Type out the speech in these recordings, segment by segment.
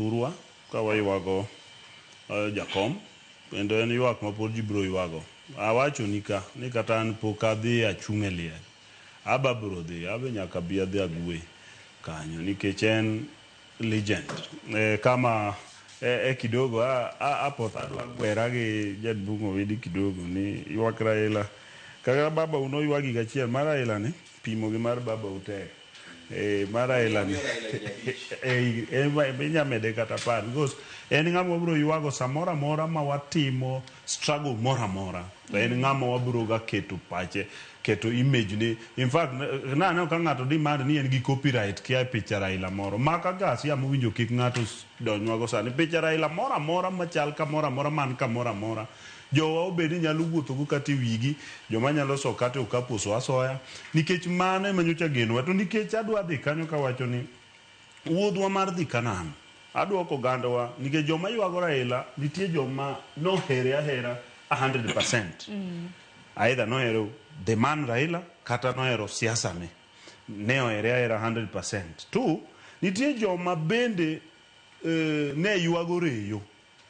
Thurwa ka waywago jakom kendo en ywak ma pod ji biro ywago. Awachoni ka ni kata an pok adhi achung' e liel. Aba biro dhi, abe nyaka abi adhi agwe kanyo nikech en legend. Kama e kidogo apoth adwa gwera gi jaduong' Owidi kidogo ni ywak Raila. Kaka baba u noywag higa achiel mar Raila ni pimo gi mar baba u tek. Mar Raila ni inya mede kata 10 because en ng'ama wabiro ywago samoro amora ma watimo struggle moro amora. To en ng'ama wabiro ga keto pache, keto image ne. In fact, naneno ka ng'ato demand ni en gi copyright kia e picha Raila moro. Maka gasia mowinjo kik ng'ato donjwago sani. Picha Raila moro amora machal kamoro amora man kamoro amora. Jowa obed ni nyalo wuothogo kata e wigi, joma nyalo so kata e okapu oso asoya. Nikech mano ema nyocha genowa. To nikech adwa dhi kanyo kawacho ni wuodhwa mar dhi Canaan, aduoko ogandawa nikech joma ywago Raila nitie joma nohere ahera 100%. Either nohero the man Raila kata nohero siasa ne. Ne ohere ahera 100%. Two, nitie joma bende ne ywago reyo.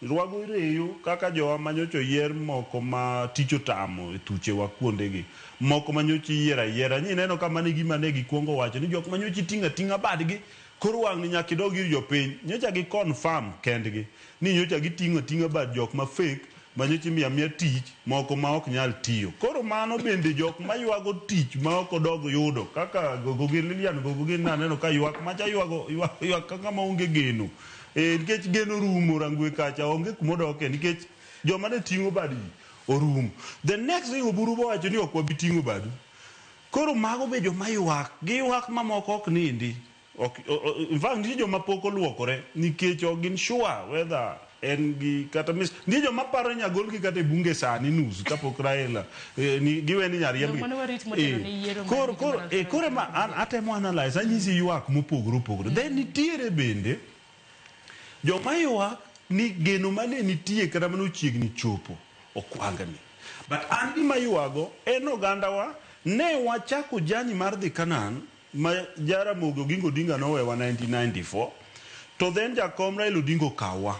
Rwago reyo kaka jowa manyocha oyier moko ma tich otamo e thuchewa kuondegi. Moko manyocha iyiero ayiera. Nyi neno ka mano e gima ne gikuongo wacho ni jok manyocha iting'o ating'a badgi koro wang' ni nyaka idog ir jopiny. Nyocha gi confirm kendgi ni nyocha giting'o ating'a bad jok ma fake manyocha imiyo amiya tich moko ma ok nyal tiyo. Koro mano bende jok maywago tich ma ok odog yudo kaka Gogo gi Lilian Gogo gi naneno ka ywak macha ywago ywak ka ng'ama onge geno. Nikech geno rumo Rangwe kacha onge kumodoke nikech joma ne ting'o bad ji orumo. The next thing Oburu bowacho ni ok wabi ting'o badu. Koro mago be joma ywak, giywak mamoko ok nindi. Ok, in fact nitie joma pok oluokore nikech ok gin sure whether en gi kata mis nitie joma paro ni nyagolgi kata e bunge sani nus kapok Raila ni giwe ni nyariembgi. Mano warit motelo ne yiero mar Koro higa koro mar koro ema an atemo analyze anyisi ywak mopogore opogore. Then nitiere bende joma ywak ni geno mane nitie kata mane ochiegni chopo okwangni. But an gima ywago en ogandawa ne wachako journey mar dhi Canaan ma Jaramogi Oginga Odinga nowewa 1994 to then jakom Raila Odinga okawa.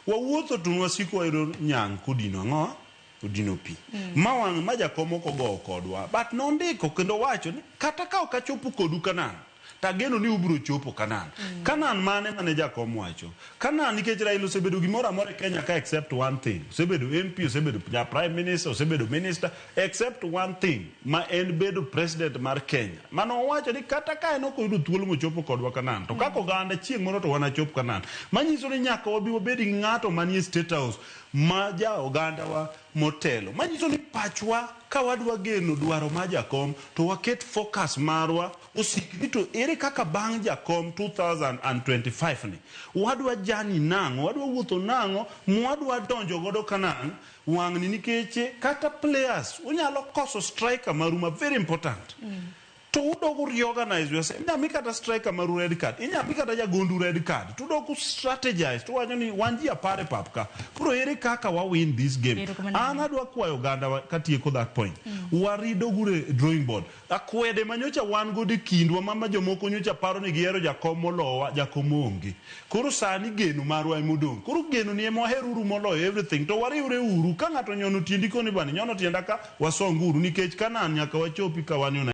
Wawuotho to nwasiko wayudo nyang' kodino ang'o? Odino pi. Ma wang' ma jakom ok ogowo kodwa. But nondiko kendo owacho ni kata ka ok achopo kodu Canaan, tageno ni ubiro chopo Canaan. Canaan mane mane jakom wacho? Canaan nikech Raila osebedo gimoro amora e Kenya ka except one thing. Osebedo MP, osebedo ja prime minister, osebedo minister, except one thing ma en bedo president mar Kenya. Mano owacho ni kata ka en ok oyudo thuolo mochopo kodwa Canaan, to kaka oganda chieng' moro to wanachop Canaan. Manyiso ni nyaka wabi wabed gi ng'ato manie State House ma ja ogandawa motelo. Manyiso ni pachwa ka wadwa geno dwaro mar jakom to waket focus marwa osik ni to ere kaka bang' jakom 2025 ni wadwa journey nang'o, wadwa wuotho nang'o, mwadwa donjo godo Canaan wang'ni nikech kata players unyalo koso striker maru ma very important. To udogo reorganize yourself. Inya mi kata striker maru red card. Inya mi kata jagondu red card. Tudok strategize. Tuwacho ni wan ji 10 e pap ka. Koro ere kaka wa win this game. Erokamano. An adwa kwayo oganda wa katieko that point. Warido gure drawing board. Akwede manyocha wan godo e kindwa mama jomoko nyocha paro ni gihero jakom molowa, jakom onge. Koro sani geno marwa emodong'. Koro geno ni ema waheruru moloyo everything. To wariwre uru. Ka ng'ato onyono tiendi koni bani nyono tienda ka, wasong uru nikech Canaan nyaka wachopi ka wan